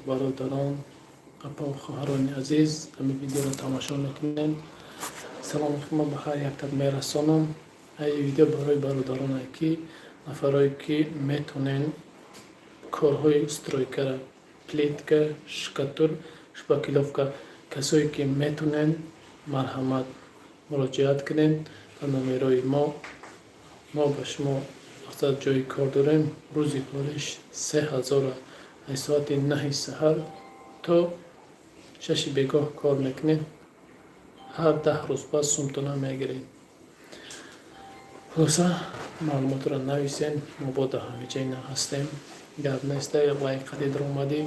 Бародарон, апаву хоҳарони азиз, ҳамин видеоро тамошо мекунем. Саломи худро ба ҳар яктат мерасонам. Ай видео барои бародароне ки, нафарое ки метонен корҳои стройкара, плитка, штукатур, шпаклёвка, касое ки метонен, марҳамат, муроҷиат кунед ба номерои мо. Мо ба шумо мақсад ҷои кор дорем. Рӯзи кориш 3000, аз соати 9-и саҳар то 6-и бегоҳ кор мекунед. Ҳар 10 рӯз пас сумтона мегиред. Хулоса, маълумотро нависен. Мо бо дар ҳамиҷа ҳастем. Гап неста, лайк қади даромадӣ.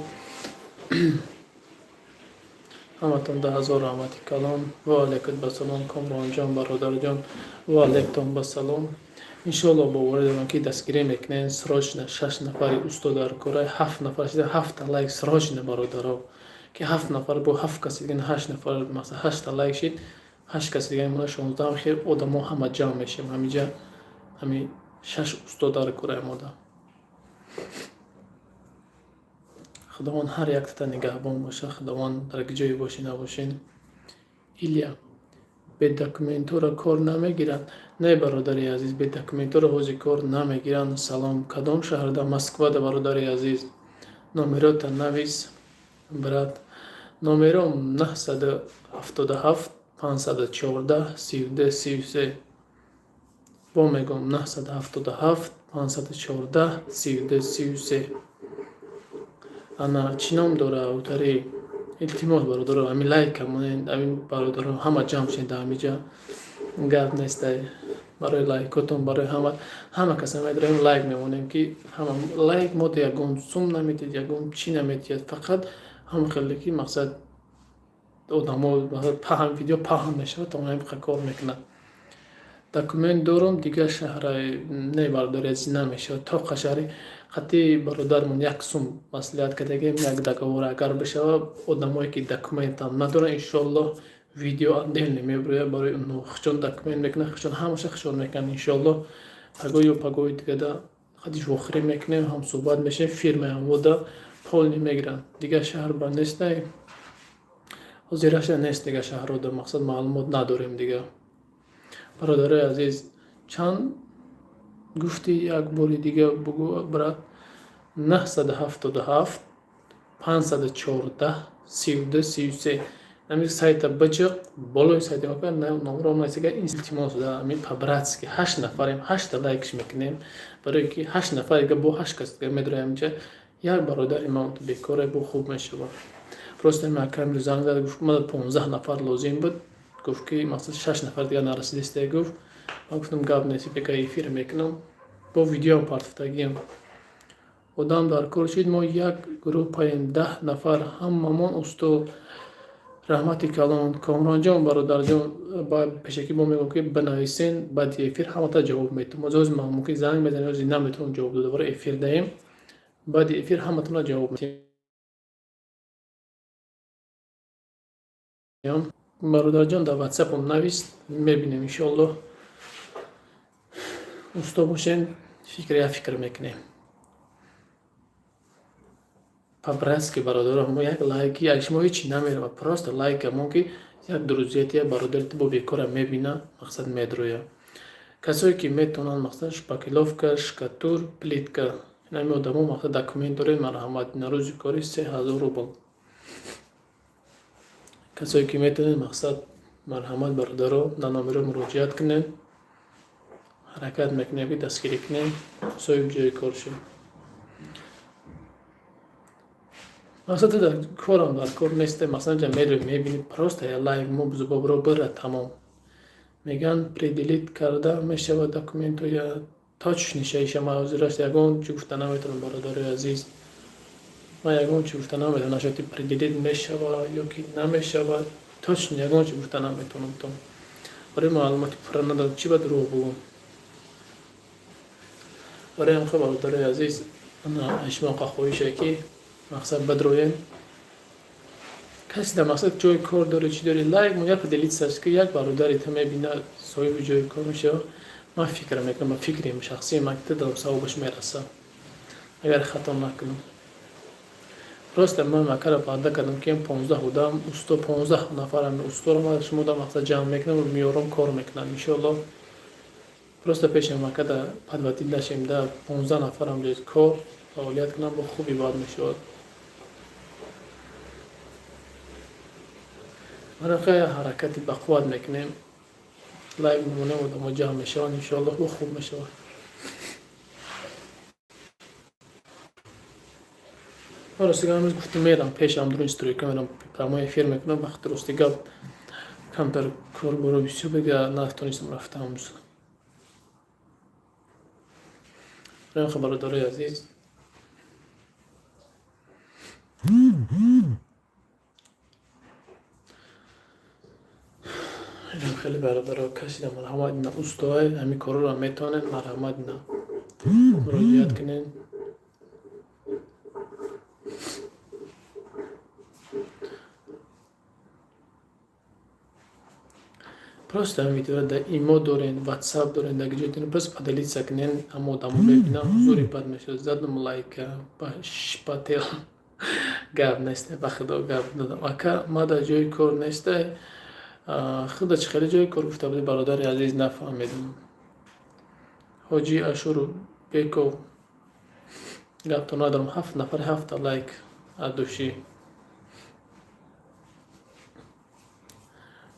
Ҳаматон 10 000 раҳмати калон. Ва алайкум басалом, Комронҷон, бародарҷон, ва алайктон басалом. Иншоалло, боварӣ дорам, ки дастгирӣ мекунед. Срочно шаш нафари усто дар кора, ҳафт нафар шида, ҳафта лайк срочно, бародаро, ки ҳафт нафар бо ҳафт каси дига, ҳашт нафар, масалан, ҳашта лайк шид, ҳашт каси дига мона, 16 хел одамо ҳама ҷамъ мешавем ҳамиҷа. Ҳами шаш усто дар кораи мода. Худованд ҳар яктата нигаҳбон боша. Худованд, дар ҷое бошӣ набошен. Илья, бе документҳоро кор намегиранд? Не, бародари азиз, бе документҳоро ҳозир кор намегиранд. Салом, кадом шаҳрда? Москвада, бародари азиз. Номерота навис, брат. Номером 977 514 32 33. Бо мегӯм: 977 514 32 33. Ана, чӣ ном дора утари? Илтимос, бародаро, ҳамин лайка монед. Ҳамин бародаро, ҳама ҷамъ шед дар ҳамиҷа. Гап нестай, барои лайкотон, барои ҳама, ҳама каса медорем, лайк мемонем, ки ҳама лайк мода ягон сум наметиҳад, ягон чӣ наметиҳад, фақат ҳам хеле ки мақсад одамо паҳн, видео паҳн мешавад, то ҳамин кор мекунад. Документ дорум, дигар шаҳра не, бародари азиз, намешавад. Тоқа шаҳри қатъи бародармон як сум маслиҳат кардагем, як договор агар бишавад, одамое ки документам надоранд, иншоаллоҳ, видео отдельно мебирояд барои онҳо. Хучон документ мекунанд, хучон ҳамаша хучон мекунанд. Иншоаллоҳ, пагоҳ ё пагоҳи дигада хадиш вохӯрӣ мекунем, ҳамсӯҳбат мешавем. Фирмаи ҳамвода полный мегиранд. Дигар шаҳр ба нестай, ҳозираша нест дигар шаҳрҳода, мақсад маълумот надорем дигар. Бародарои азиз, чанд гуфтӣ? Як бори дига бугӯ, брат. 977 514 32 33. Ҳамин сайта биҷиқ, болои сайта номро нависага. Илтимос, ҳамин по-братски ҳашт нафарем, ҳашта лайкш мекунем, барое ки ҳашт нафар дига бо ҳашт кас дига медороем. Инҷа як бародари ман бекоре, бо хуб мешавад. Просто ҳамин акам занг зад, гуфт, мада 15 нафар лозим буд. Гуфт, ки мақсад шаш нафар дигар нарасидисте, гуфт. Ман гуфтам, гап нест, бека эфир мекунам, бо видеоам партофтагиам. Одам дар кор шид. Мо як группаем, 10 нафар, ҳамамон усто. Раҳмати калон, Комронҷон, бародарҷон. Ба пешакӣ мо мегӯем, ки бинависен, баъди эфир ҳамата ҷавоб метавон. Ҳозир ман мумкин занг мезанем, ҳозир наметавонам ҷавоб дода, барои эфир даем. Баъди эфир ҳаматонро ҷавоб медиҳам. Бародарҷон, дар ватсапам навис, мебинем, иншоаллоҳ. Усто бошем, фикр як фикр мекунем по-братски. Бародаро, мо як лайки, як шумо ҳечи намеравад, просто лайка мон, ки як друзьяти, як бародари бо бекора мебина, мақсад медроя. Касое ки метавонанд, мақсад шпаклёвка, штукатур, плитка, инами одамо, мақсад документ доред, марҳамат. На рӯзи кори 3000 рубл. Касое ки метавонед, мақсад, марҳамат, бародаро, на номеро муроҷиат кунед. Ҳаракат мекунем, ки дастгирӣ кунем, соҳиби ҷои кор шем. Мақсад дар корам дар кор несте, масалан, ҷа меравӣ, мебинӣ, просто я лайк мо бобро бира, тамом. Мегӯянд, определить карда мешавад документҳо я точно шаиша. Ман ҳозираш ягон чӣ гуфта наметавонам, бародарои азиз. Ман ягон чӣ гуфта наметавонам, нашояд определить мешавад ё ки намешавад, точно ягон чӣ гуфта наметавонам. То барои маълумоти пурра надорам, чӣ ба дурӯғ бугӯм? Барои ҳам хел, бародарои азиз, шумо хоҳише, ки мақсад бадроен. Касе дар мақсад ҷои кор дорӣ, чӣ дорӣ, лайк мо, як поделиться, ки як бародари ту мебина, соҳиби ҷои кор мешавад. Ман фикр мекунам, ба фикри шахсии ман, ки ту дорам, савобаш мерасад, агар хато накунам. Просто ман макара ваъда кардам, ки 15 одам усто, 15 нафар усторо ман шумо да мақсад ҷамъ мекунам, меорам, кор мекунам, иншоалло. Просто пеши макада подводить нашем да, 15 нафарам ҷои кор фаъолият кунам, бо хуби бад мешавад. Марақа ҳаракати бақувват мекунем, лайв мемонем, одамо ҷамъ мешаванд, иншоалло, бо хуб мешавад. Рости гап, имрӯз гуфтем, мерам пешам дуруни стройка, мерам, прямой эфир мекунам. Вақти, рости гап, камтар кор боро бисёр бега, натонистам рафтам имрӯз. Бародарои азиз, инам хеле бародаро касида, марҳамат, ина устоай ҳамин корро метавонед, марҳамат, ина муроҷиат кунед. Просто ҳамин видеоро дар имо дорен, ватсап дорен, дар ҷой дорен, просто поделиться кунен, ҳама одамо мебинанд, ҳузури бад мешавад. Задам лайка ба шпател, гап несте, ба худо, гап додам. Ака, ма дар ҷои кор несте. Худа чӣ хеле ҷои кор гуфта буди, бародари азиз, нафаҳмидам. Ҳоҷи Ашурбеков, гапто надорам. Ҳафт нафар, ҳафта лайк аз души.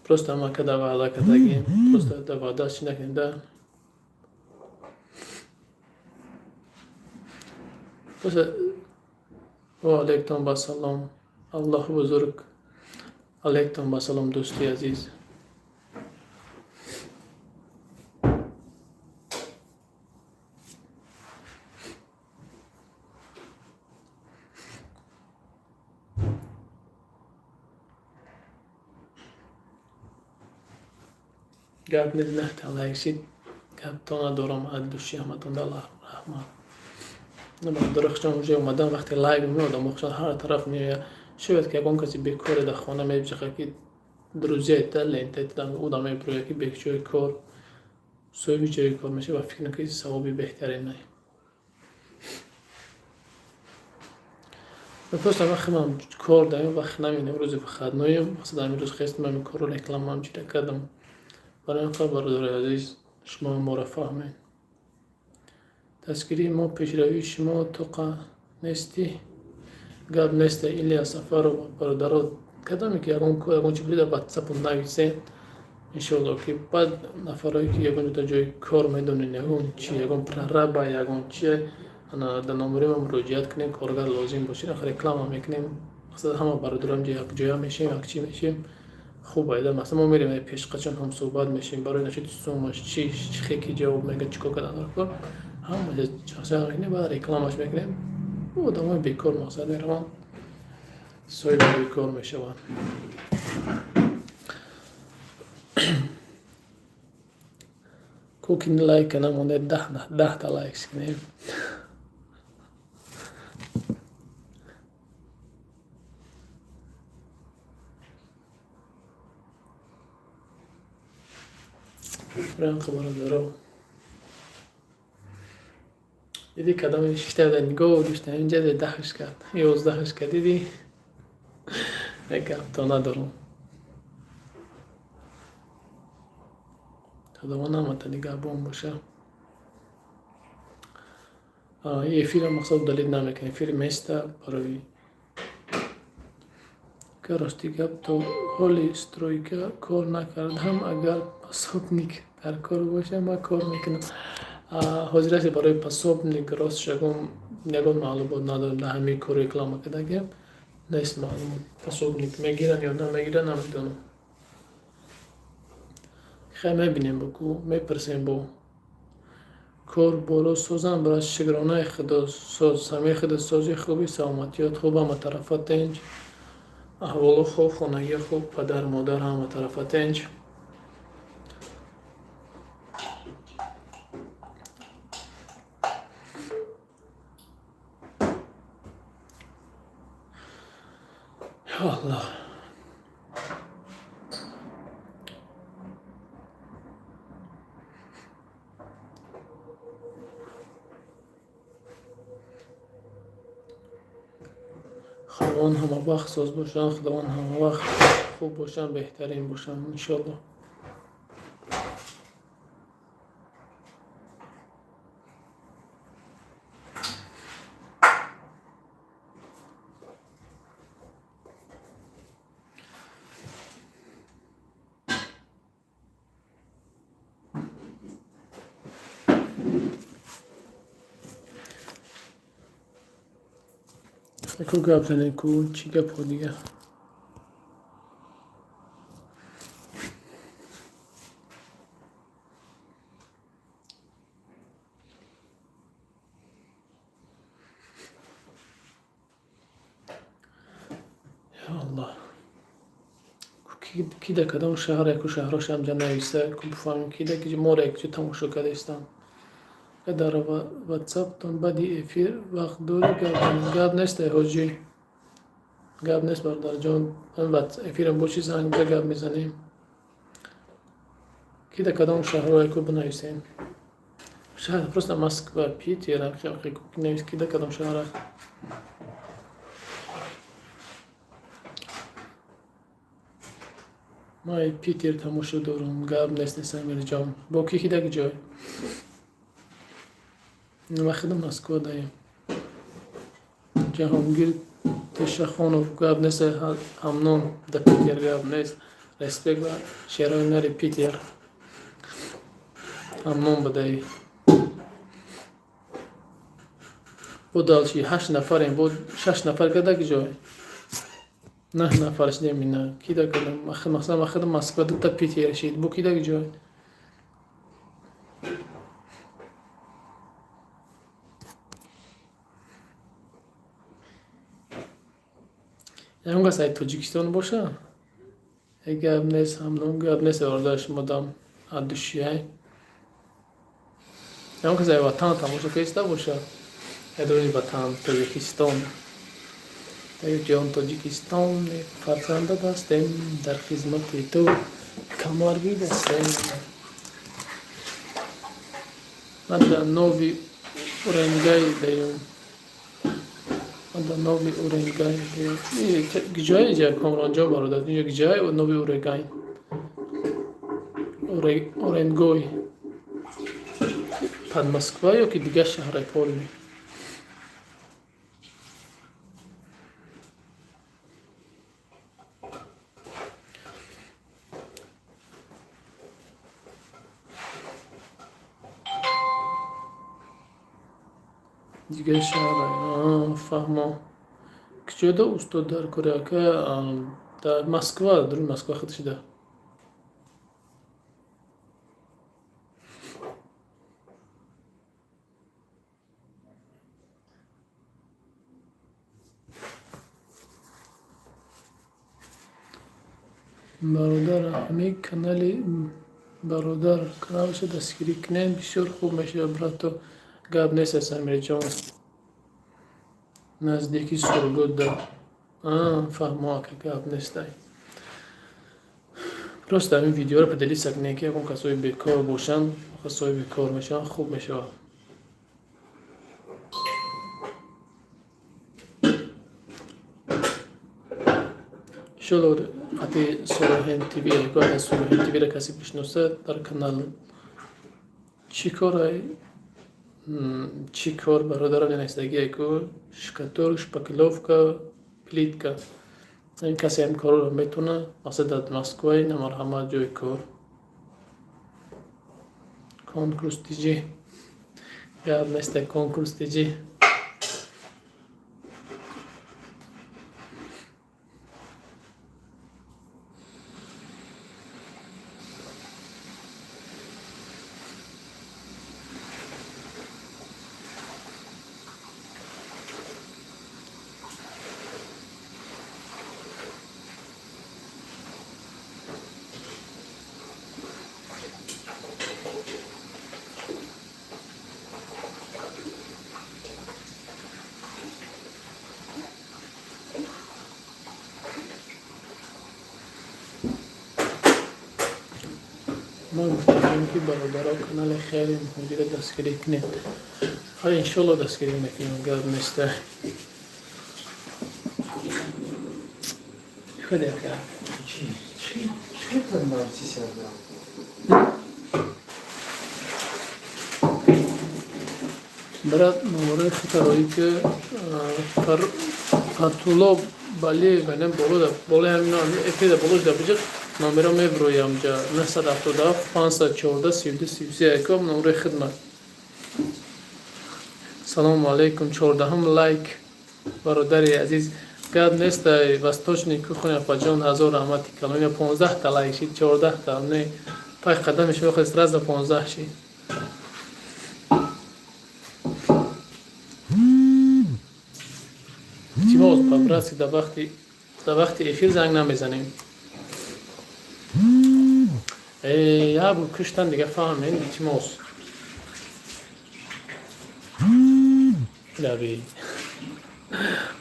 Просто ама када ваъда кардагим, просто да ваъда чӣ накунем да, просто. Ва алайкум ба салом, Аллоҳ бузург, алайкум ба салом, дӯсти азиз. Гап нест, наҳта лайк шид, гапто надорам, аз души ҳаматон да раҳмат. Бародаро, хушон уже омадан, вақте лайв меодам, хушон ҳар тараф меояд. Шояд ки ягон каси бекоре дар хона мебиҷаха, ки друзья та лента уда мебирояд, ки беҷои кор соҳиби ҷои кор мешавад ва фикр мекунад, ки савоби беҳтарин. Просто вақте ман кор дар вақт намебинам, рӯзи выходной ем, мақсад ҳамин рӯз хестам, ҳамин корро, рекламаам чида кардам. Барои ин қадр, бародарои азиз, шумо моро фаҳмед. Дастгирии мо пешравии шумо, тоқа нестӣ, гап несте. Илия Сафаров, бародаро, кадоме ки ягон чи бида, ватсапу нависед, иншоалло, ки баъд нафарое ки ягон ҷода ҷои кор медонед, ягон чи, ягон прораба, ягон чи, дар номери ма муроҷиат кунед, коргар лозим бошед, реклама мекунем. Мақсад, ҳама бародарам якҷоя мешем, якчи мешем, хуб айда. Масалан, мо мерем пешқачон, ҳамсӯҳбат мешем барои нашуди сумаш чи чихе ки ҷавоб мега, чӣ кор кардан дар кор, ҳама чақчақ мекунем, баъд рекламаш мекунем. Одамои бекор, мақсад, мераванд, соҳиби бекор мешаванд. Куки лайка намонда, 10 та лайк кунем. Бародаро, диди, кадоме шишта буда, нигоҳ дошта, инҷа 10-аш кард, 11-аш кард, диди, гапто надорам. Худованд ҳамата нигаҳбон боша. Эфира, мақсад, удалить намекунем, эфир места. Барои рости гап, то ҳоли стройка кор накардам. Агар пособник дар кор боша, ман кор мекунам. Ҳозир аст, барои пособник, рост, ягон маълумот надорам. Дар ҳамин кор реклама кардагиам нест маълумот, пособник мегиранд ё намегиранд, намедонам. Хай, мебинем, боку мепурсем. Бо кор боло созам, брат, шукронаи худо, соз самир, худо сози, хуби, саломатиёт хуб, ҳама тарафа тинҷ, аҳволо хуб, хонагӣ хуб, падар модар ҳама тарафа тинҷ. Аллоҳ. Худованд ҳамавақт соз бошанд, Худованд ҳамавақт хуб бошанд, беҳтарин бошанд, иншоалло. Ку гап занем, ку чӣ гапҳо дигар? Ё Аллоҳ, ки дар кадом шаҳр, яку шаҳрҳош ҳамҷа нависа, ку бифаҳмем, ки дар моро якҷо тамошо кардаистанд. Дар ватсаптон баъди эфир вақт дорӣ гап занем? Гап нест, ай ҳоҷӣ, гап нест, бародарҷон. Эфирам боши, занг биза, гап мезанем. Ки дар кадом шаҳрҳо, яку бинависем. Шаҳр просто Москва, Питер, навис, ки дар кадом шаҳра. Ма Питер тамошо дорам. Гап нест, Самирҷон. Бо ки ки ҷой? Ма худам Москва даем. Ҷаҳонгир Тешахонов, гап нест, ҳамнон да Питер гап нест. Респект ба шерои нари Питер. Ҳамнон бадаи. Бо дальше ҳашт нафарем, бо шаш нафар када ҷой? Наҳ нафар шидем ина. Ки да кадом? Масалан, ма худам Москва, дута Питер шид. Бо ки да ҷой? Ягон кас ай Тоҷикистон боша? Э, гап нест, ҳамнон, гап нест, бародар, шумо дам аддушияй. Ягон кас ай ватан тамошо киста боша? Ай дуруни ватан, Тоҷикистон. Эй ҷон Тоҷикистон, фарзандат ҳастем, дар хизмати ту камар бибастем. Ман дар Нови Уренгай даём. Ман дар Нови Уренгай даём. Киҷое иҷа, Комронҷон бародар? Инҷо киҷое Нови Уренгай? Уренгой. Под Москва ё ки дигар шаҳре полный? Дигар шаҳре. Фаҳмо. Киҷода устод дар кори, ака? Дар Москва, дуруни Москва худ шида. Бародар, ҳамин канали бародар каналашо дастгирӣ кунед, бисёр хуб мешавад, брато. Гап нест, Самирҷон. Наздики Сургут да. Фаҳмо, ака, гап нестай. Просто ҳамин видеоро поделиться кунед, ки ягон касои бекор бошанд, касои бекор мешаванд, хуб мешавад. Иншолло, қати Суроҳен ТВ, ягон Суроҳен ТВро касе бишносад дар канал. Чӣ корай? Чӣ кор, бародарам, нависдагӣ яку штукатур, шпаклёвка, плитка. Ин касе ҳамин корро метавонад, мақсад дар Москваи, на марҳамат, ҷои кор. Конкурс тиҷи. Гап нест, конкурс тиҷи. Ма гуфтаем, ки бародаро, канали хеле муҳоҷира дастгирӣ кунед. Ҳа, иншолло, дастгирӣ мекунем, гап неста. Кӯде ка? Чӣ? Чӣ? Чӣ нависӣ? Брат, номерои хитароӣ ки Фатулло Балиев ана болода болои ҳамин эфирда болош да биҷиқ номеро мебирои ҳамҷа 977 514 32 33 яком номерои хидмат. Салому алайкум, 14-ум лайк, бародари азиз. Гап нестай, восточный кухня апаҷон, ҳазор раҳмати калон. Ина 15 та лайк шид, 14 та не пай қадами шумо хел сразу 15 шид. Илтимос, по-братски, дар вақти эфир занг намезанем. Як бор куштан, дига фаҳмем, илтимос. Лаби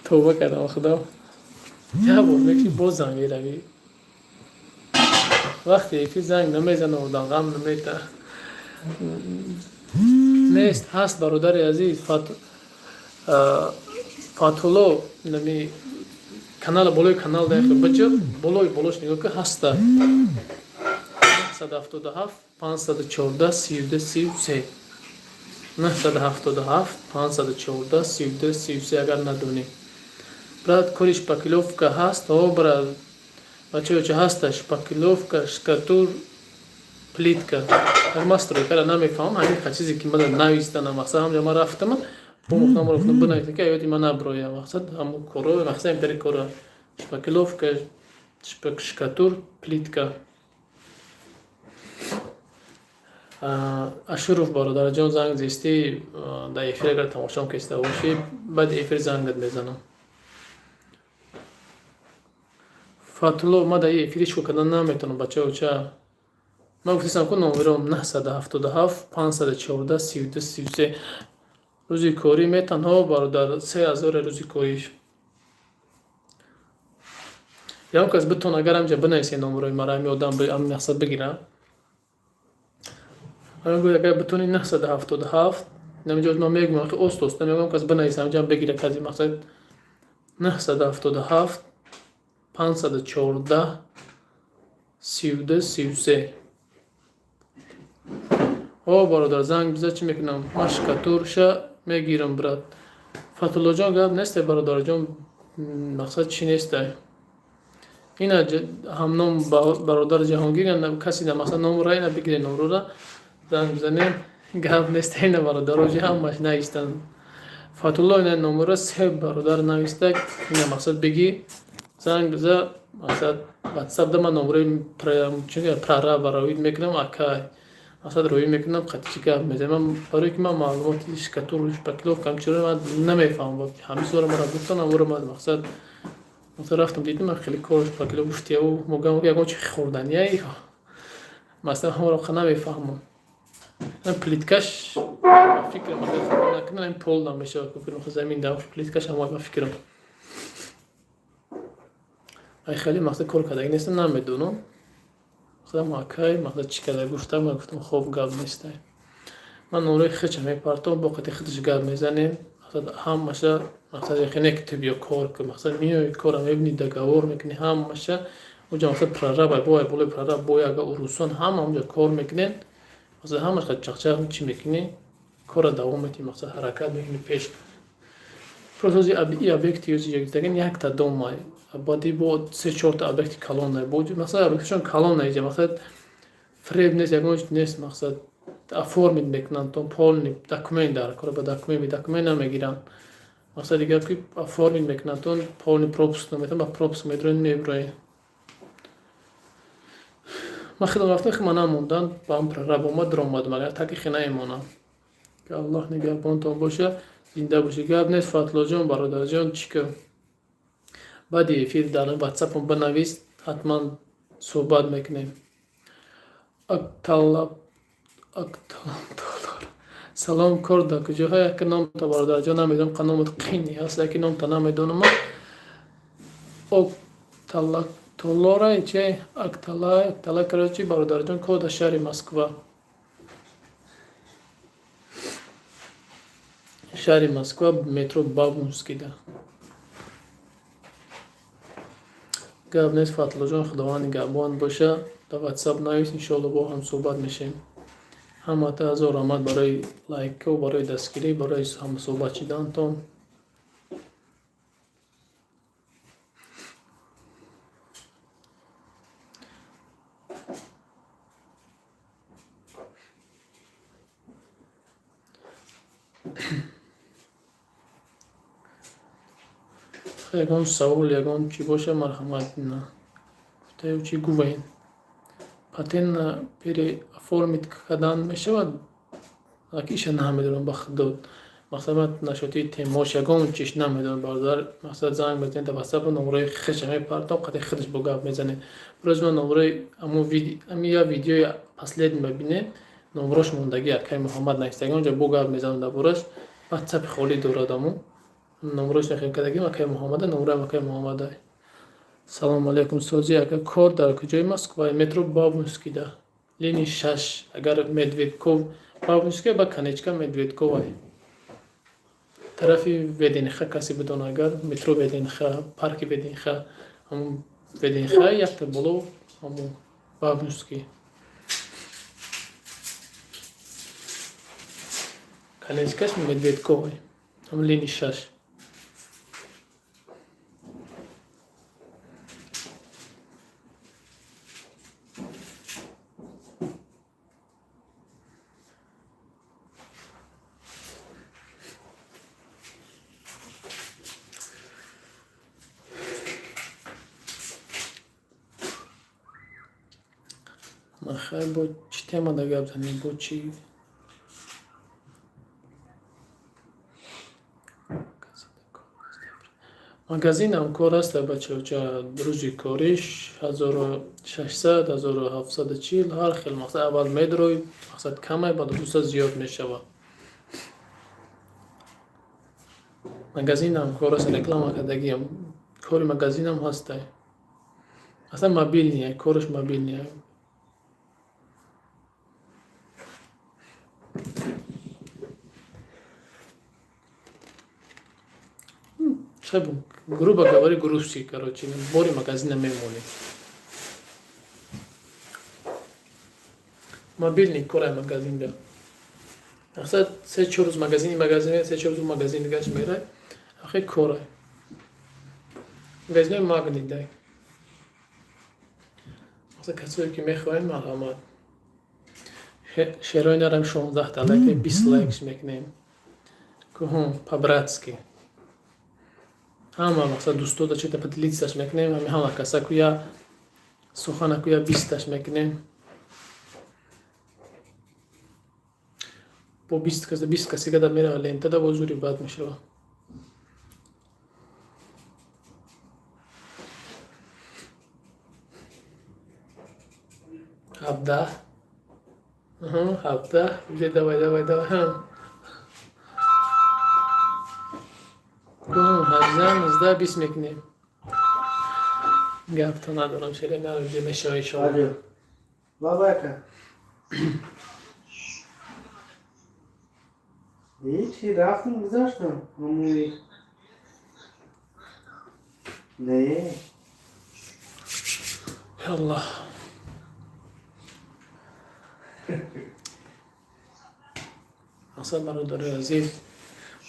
тавба кардам, худо, як бор мекуши, боз занг меравӣ. Вақти эфир занг намезана, одам ғам намета нест. Ҳаст, бародари азиз Фатулло, нами канала, болои канал даихе биҷиқ, болои болош нигоҳ ки ҳаста 977 514 32 33, 977 514 32 33, агар надонӣ. Брат, кори шпаклёвка ҳаст? О, брат, бачаё, ҳаста шпаклёвка, штукатур, плитка. Ман стройкара намефаҳмам, ҳамин чизе ки мана навистана, мақсад ҳамҷа ман рафтама, бо гуфтам, бинависем ки аёди ман наброя, мақсад ҳамо коро, мақсад ҳамтари кора: шпаклёвка, штукатур, плитка. Ашуров бародарҷон, занг зистӣ дар эфир, агар тамошом киста бошӣ, баъди эфир зангат мезанам. Фатулло, ман дар эфир ҳеч кор кардан наметавонам, бачаоча. Ман гуфтистам ку номером 977 514 32 33. Рӯзи корӣ метанҳо, бародар, 3000 рӯзи кориш. Ягон кас битон, агар ҳамҷа бинависе номерои мара, ҳами одам ҳами мақсад бигира. Агар битони, 977, намиҷо ман мегӯям, ост оста мегӯям, кас бинависе, ҳамҷа бигира кази, мақсад 977 514 32 33. О, бародар, занг биза, чӣ мекунам? Ман штукатурша мегирам, брат. Фатуллоҷон, гап несте, бародарҷон, мақсад чӣ нестай. Ина ҳамном бародар Ҷаҳонгир, каси да мақсад номра, ина бигире номрора, занг бизанем, гап нест. Ина бародароҷи ҳамаш навистанд. Фатулло, ина номера се бародар навистак, ина мақсад бигӣ, занг биза, мақсад ватсап да ман номерои прораба равид мекунам, акай, мақсад роӣ мекунам, қатъи чӣ гап мезанам, барое ки ман маълумоти штукатуру шпаклёвка чиро ман намефаҳмам. Ҳамин чизоро мара гуфтан, аморо ман мақсад рафтам, дидам, ман хеле кор шпаклёв гуфтияву могам ягон чи хӯрданияй, масалан, ҳамаро намефаҳмам. Плиткаш фикрам, накунам, ин пол намешавад, замин да плиткаш ҳама, ба фикрам, ай хеле мақсад кор кардаги нестам, намедонам. Худам акай, мақсад чӣ карда гуфтам, ман гуфтам, хоб, гап нестай. Ман номраи хича мепартом, бо қати худаш гап мезанем, мақсад ҳамаша, мақсад яхе ки ту биё кор кун, мақсад миёи, кора мебини, договор мекунӣ, ҳамаша уҷа, мақсад прораба бо болои прораб бо ага урусон ҳама онҷа кор мекунен, мақсад ҳамаш чақчақ чӣ мекунӣ, кора давом метиҳӣ, мақсад ҳаракат мекунӣ пеш. Просто и объекти ёзи якта дом, баъди бо се чорта объекти калон, мақсад объектшон калон наиҷа, мақсад фреб нест, ягон чиз нест, мақсад оформить мекунанд, то полный документ дар кора, ба документ, документ намегиранд, мақсад дигар ки оформить мекунанд, то полный пропуск наметавон, ба пропуск медроен, меброен. Ман хело рафтам, хи ман намонданд, ба ҳам прораб омад, даромадам, агар таки хи наемонам. Ки Аллоҳ нигаҳбонтон боша, зинда бошӣ. Гап нест, Фатлоҷон, бародарҷон, чӣ ка, баъди эфир дар ватсапам бинавис, ҳатман суҳбат мекунем. Салом, кор дар куҷоҳо? Яке номта, бародарҷон, намедонам, қа номат қини ҳаст, яке номта намедонам. Окталактолора чи Актала, Актала, короче, бародарҷон, кор дар шаҳри Москва, шаҳри Москва, метро Бауманскийда. Гап нест, Фатлоҷон, Худованд нигаҳбон боша. Дар Ватсап навис, иншоалло, бо ҳам суҳбат мешавем. Ҳамата ҳазор раҳмат барои лайкҳо, барои дастгирӣ, барои ҳамсуҳбат шидаантон. Ягон савол, ягон чӣ боша, марҳамат, гуфтаю чӣ гувен. Патент переоформить кардан мешавад? Иша намедонам, ба худо. Мақсад, нашоти темош ягон чиш намедонам, бародар. Мақсад, занг мезанед дар Ватсап, номерои худша мепартом, қати худаш бо гап мезанед. Бирӯз ман номерои ами я видеои последний мебинед, номерош мондагӣ, акай Муҳаммад навистагӣ, онҷо бо гап мезанам дар бораш. Ватсапи холӣ дорад, аму номерош нахел кардагим, акай Муҳаммада, номероам акай Муҳаммада. Салому алайкум, сози, ака, кор дар куҷои Москва? Метро Бауманскийда, линии 6. Агар Медведков, Бауманская ба конечка Медведковай, тарафи ВДНХ. Касе бидона, агар метро ВДНХ, парки ВДНХ, ҳамун ВДНХ якта боло, ҳамун Бауманский, конечкаш Медведковай, ҳамун линии 6. Хайр, бо чӣ темада гап занем, бо чӣ? Магазинам кор аст, бачаоча. Рӯзи кориш 1600, 1740, ҳар хел. Мақсад, аввал медрой, мақсад, камай, баъд рӯза зиёд мешавад. Магазинам кор аст, реклама кардагиам. Кори магазинам ҳастай. Аслан мобильный кораш, мобильный. Грубо говоря, грузчик, короче, бори магазина мемонӣ. Мобильный корай магазин да. Мақсад, 3-4 рӯз магазини магазин, 3-4 рӯз магазин дигаш мерай, ахи корай. Магазинои Магнит дай. Мақсад, касое ки мехоҳем, марҳамат. Шерои нарам, 16-та лайк, 20 лайкш мекунем. Куҳум, по-братски. Ҳама, мақсад, дӯстода чета поделиться мекунем, ҳами ҳама каса куя сухана куя 20-таш мекунем. Бо 20 каса, 20 каси гада мерава лентада, бо зури бад мешава. 17, 17, давай, давай, давай. 18, 19, 20 мекунем. Гапто надорам, шере наруди мешава, иншоалло. Бабака. Ҳечи, рафтам, гузаштам. Ҳамуи. Не. Аллоҳ. Мақсад, бародарои азиз,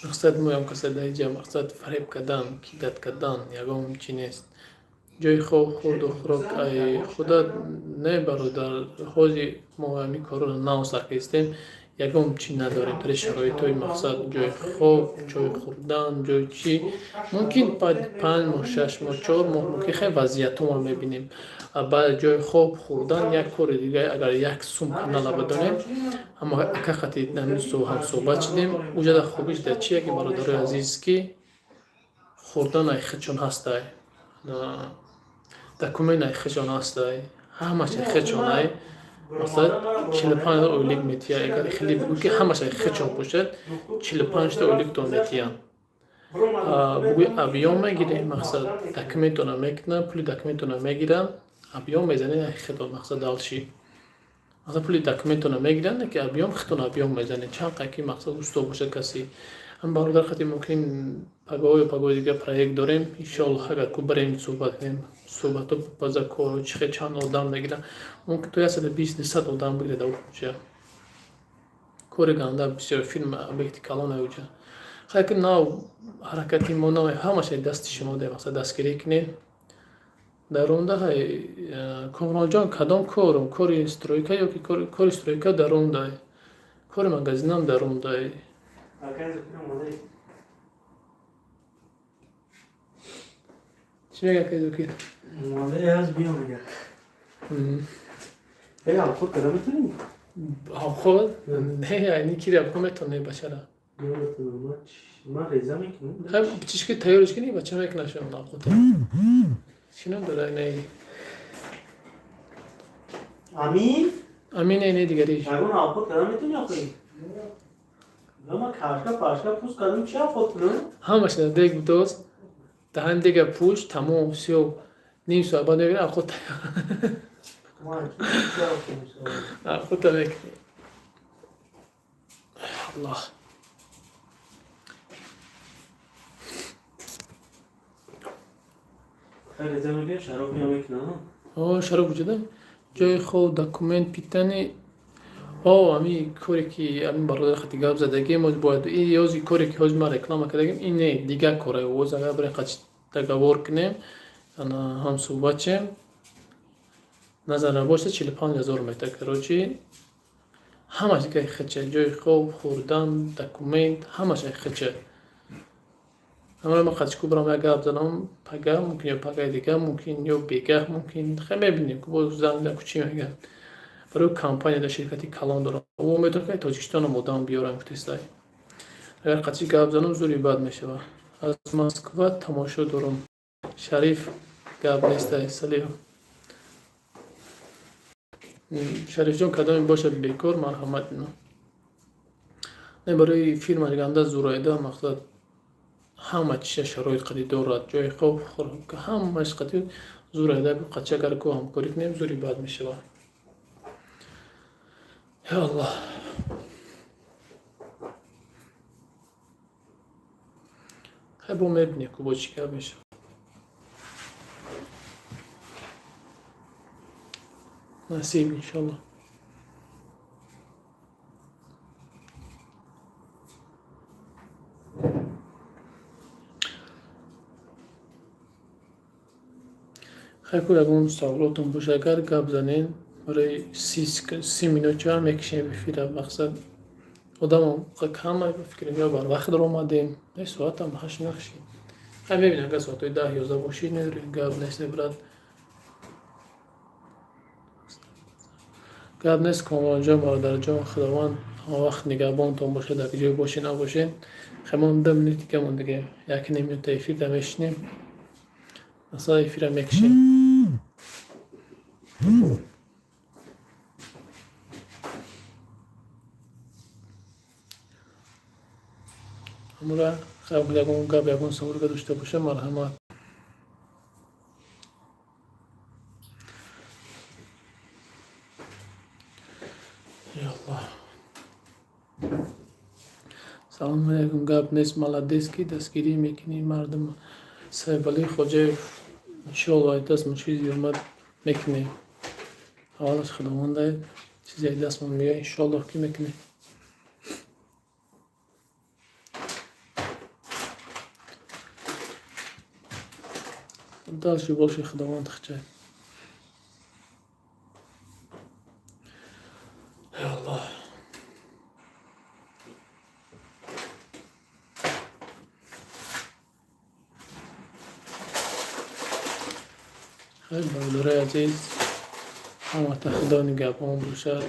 мақсад, моям каса дар инҷа мақсад фареб кардан, кидать кардан ягон чи нест. Ҷои хоб, хӯрду хӯрок ай худат? Не, бародар, ҳози мо ҳамин корро нав сар кардистем, ягон чи надорем. Тари шароитҳои, мақсад, ҷои хоб, ҷои хӯрдан, ҷои чӣ, мумкин 5 моҳ, 6 моҳ, 4 моҳ, мумкин хеле вазъиятҳоро мебинем. Баъд ҷои хоб, хӯрдан як кори дига. Агар як сум канала бидонем, аммо ака хати ҳамсӯҳбат шудем, уҷада хубиш дар чие ки, бародарои азиз, ки хӯрдан ай худшон ҳастай, документ ай худшон ҳастай, ҳамаш ай худшон ай. Масалан, 45 ойлик метиҳад. Агар хеле бигӯ ки ҳамаш ай худшон бошад, 45-та ойликтон метиҳанд. Бугӯи объём мегирем, мақсад, документона мекунанд, пули документона мегиранд, объём мезанед ай худтон. Мақсад, дальше, масалан, пули документона мегиранд, ки объём, худтон объём мезанед, чанд қай ки, мақсад, усто бошад касе. Ҳам бародар хати мумкин. Пагоҳ ё пагоҳи дига проект дорем, иншоаллоҳ, агар ку барем, суҳбат кунем, суҳбато база кору чӣ хел, чанд одам мегиранд. Мумкин то 120, 200 одам бигирад уҷа. Кори ганда бисёр, фирма, объекти калоне уҷа. Хайр, ки нав ҳаракати мо нав, ҳамаша дасти шумо де, мақсад, дастгирӣ кунед. Дар ронда ҳай, Комронҷон, кадом кор? Кори стройка ё ки кори стройка дар рондай, кори магазинам дар рондай. Акай Зукир омодаи. Чӣ мега акай Зукир? Омодаи ҳаст, биё мега. Эй, обход када метавонӣ? Обход? Не, айни кири обход метавонӣ, бачара. Наметавонам, ман реза мекунам. Хай, чишки тайёриш кини, бача мекунашон обхода. Чӣ ном дора инаи? Амин? Амин, инаи дигариш. Ягон обход када метавонӣ охи? Ман кашка пашка пӯст кардам, чӣ обход кунам? Ҳамаш дег будоз, даҳан дега пӯш, тамом, всё. Ним соат баъд мебинам, обход тайёр. Ман чӣ обход мешавам? Обхода мекунӣ. Аллоҳ. Хай, реза мекунем, шароб мея мекунам. О, шароб вуҷуда? Ҷои хоб, документ, питание. О, ами коре ки ами бародар хати гап задагим, оз бояд и ёзи коре ки ҳозир ман реклама кардагим, ин не, дигар коре. Оз агар барем қач договор кунем, ана ҳамсуҳбат шем, назар набошад, 45 000 мета, короче, ҳамаш дига хича, ҷои хоб, хӯрдан, документ, ҳамаш хича. Амро ман қачку барам як гап занам, пага мумкин ё пагаи дига мумкин ё бегаҳ мумкин, хай мебинем, ку боз занг ку чӣ мегӯяд. Барои компания дар ширкати калон дорам. О, метавонам ки Тоҷикистонам одам биёрам, гуфтестай. Агар қачи гап занам, зури бад мешавад. Аз Москва тамошо дорам. Шариф, гап нестай, салиҳ. Шарифҷон, кадоме бошад бекор, марҳамат. Не, барои фирма ганда зурайда, мақсад, ҳама чиза шароит қади дорад, ҷои хоб, хӯрок, ҳамаш қади зурайда. Қачи агар ку ҳамкорӣ кунем, зури бад мешавад. Ё Аллоҳ. Хай, бо мебинем, ку бо чӣ гап мешавад. Насиб, иншоллоҳ. Хай, ку ягон саволотон боша, агар гап занен, барои 30 минутча мекишем эфира, мақсад, одамам кама, ба фикрам, ё барвақт омадем, не, соатам 8 нахшид. Хай, мебинем, агар соатҳои 10, 11 бошид, медорем, гап нест, брат. Гап нест, Комронҷон, бародарҷон, Худованд ҳамавақт нигаҳбонтон бошад, дар ҷое бошед, набошед. Хай, мо 2 минут дига мондагем, як ним минута эфир да мешинем, масалан, эфира мекишем. Ҳамура ягон гап, ягон саволга дошта боша, марҳамат. Ё Аллоҳ. Салому алайкум, гап нест, молодец, ки дастгирӣ мекунӣ мардум. Сайфалӣ Хоҷаев, иншоалло, ай дастмон чизе омад, мекунем. Аввалаш Худованда, чизе ай дастмон меояд, иншоаллоҳ, ки мекунем. Дальше больше Худованд хичай. Ё Аллоҳ. Хай, бародарои азиз, ҳамата Худо нигаҳбон бошад.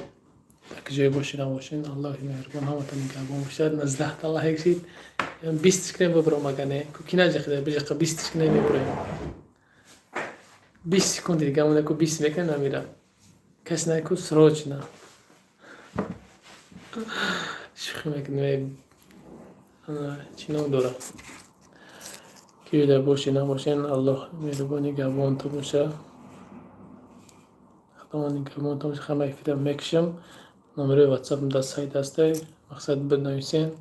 Дар ҷое бошед, набошед, Аллоҳи меҳрубон ҳамата нигаҳбон бошад. 19 та лайк шид. 20 кунем, бибуром, ага не. Ку ки наҷахида, биҷақа 20 кунем, мебурем. 20 секунди дига монда, ку 20 мекунем, намирам. Касе наку, срочно. Шӯхӣ мекунем. Чӣ ном дорад? Ки дар бошед, набошед, Аллоҳ меҳрубон нигаҳбонтон бошад. Худованд нигаҳбонтон бошад. Ҳама эфира мекушам. Номерои ватсапам дар сайт ҳастай. Мақсад, бинависен.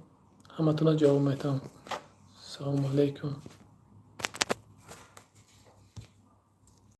Ҳаматона ҷавоб метавам. Салому алейкум.